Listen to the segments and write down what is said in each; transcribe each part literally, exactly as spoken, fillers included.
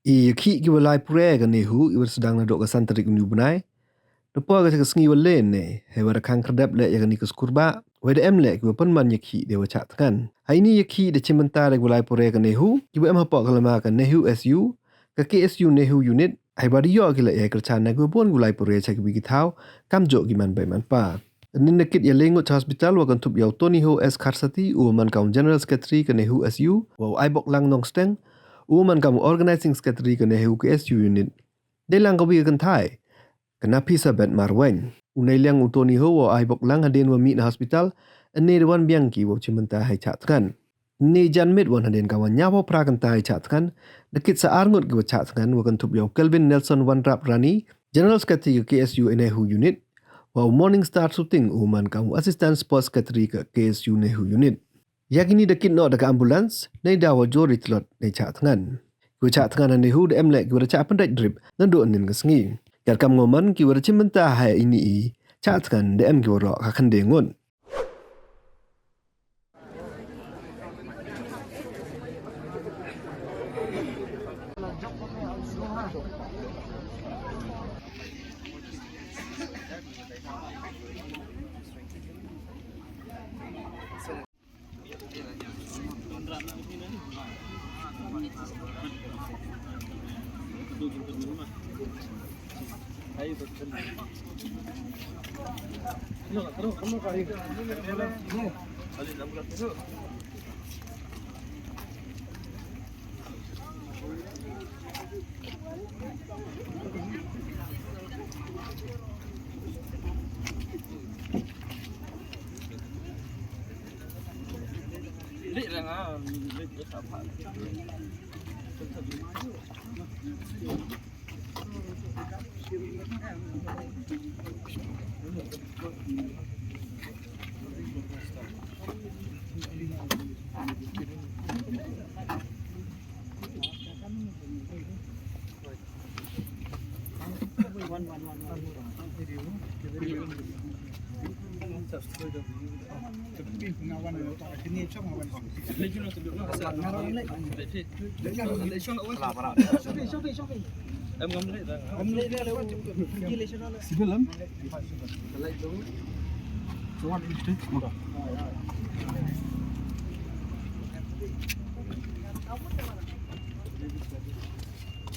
I yakhih ki wa lai pure ka NEHU i wa sdang nadooh ka san tarik uni u bnai. Da poi ka cha ka sngi wa le ne, hei wa da khang khyrdep leh ya kani ka skurbah, wei da em leh ki wa pynman yakhih de wa chah thngan. Ha ini yakhih da chimbynta da ki wa lai pure ka NEHU, ki wa em hapoh ka lama ka NEHU S U, ka K S U NEHU unit, hei wa da yoh ki leh ya i kyrchan na ki wa bun ki wa lai pure cha ki wi ki thaw, kamjooh ki man bei man pa. Ynnin da kit ya le ngut cha hospital wa kynthup ya u Tony Ho S Kharsati, u wa man kam u General Secretary ka NEHU S U, wa u Aiboklang Nongsteng, u wa man kam u Organizing Secretary ka NEHU K S U unit. Dei lang ka wi ka kynthai, ka Nafisabeth Marwein. U neiliang u Tony Ho wa u Aiboklang hadien wa mih na hospital, ynne da wan biang ki wow chimbynta hei chah thngan. Ynne jan miet wan hadien ka wan ñiaw phaw phra kynta hei chah thngan, da kit sa ar ngut ki wa chah thngan wa kynthup ya u Kelvin Nelson Wanrap Rani, General Secretary ka K S U NEHU unit, wa u Morning Star Suting u wa man kam u Assistant Sports Secretary ka K S U NEHU unit. Ya kini da kit noh da ka ambulance, nei da wa jor i tlot nei chah thngan. Ki wa chah thngan ha NEHU da em leh ki wa da chah pyndait drip nadooh ynnin ka sngi. Katkam nga man ki wa da chimbynta ha ini i chah thngan da em ki waroh ka khynde ngut.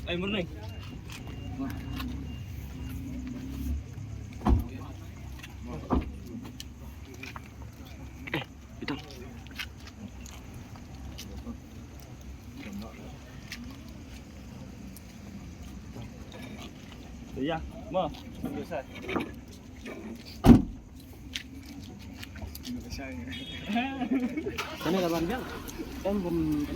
Ay, morning. Ya, mo. Sana ka ban biang. Em bun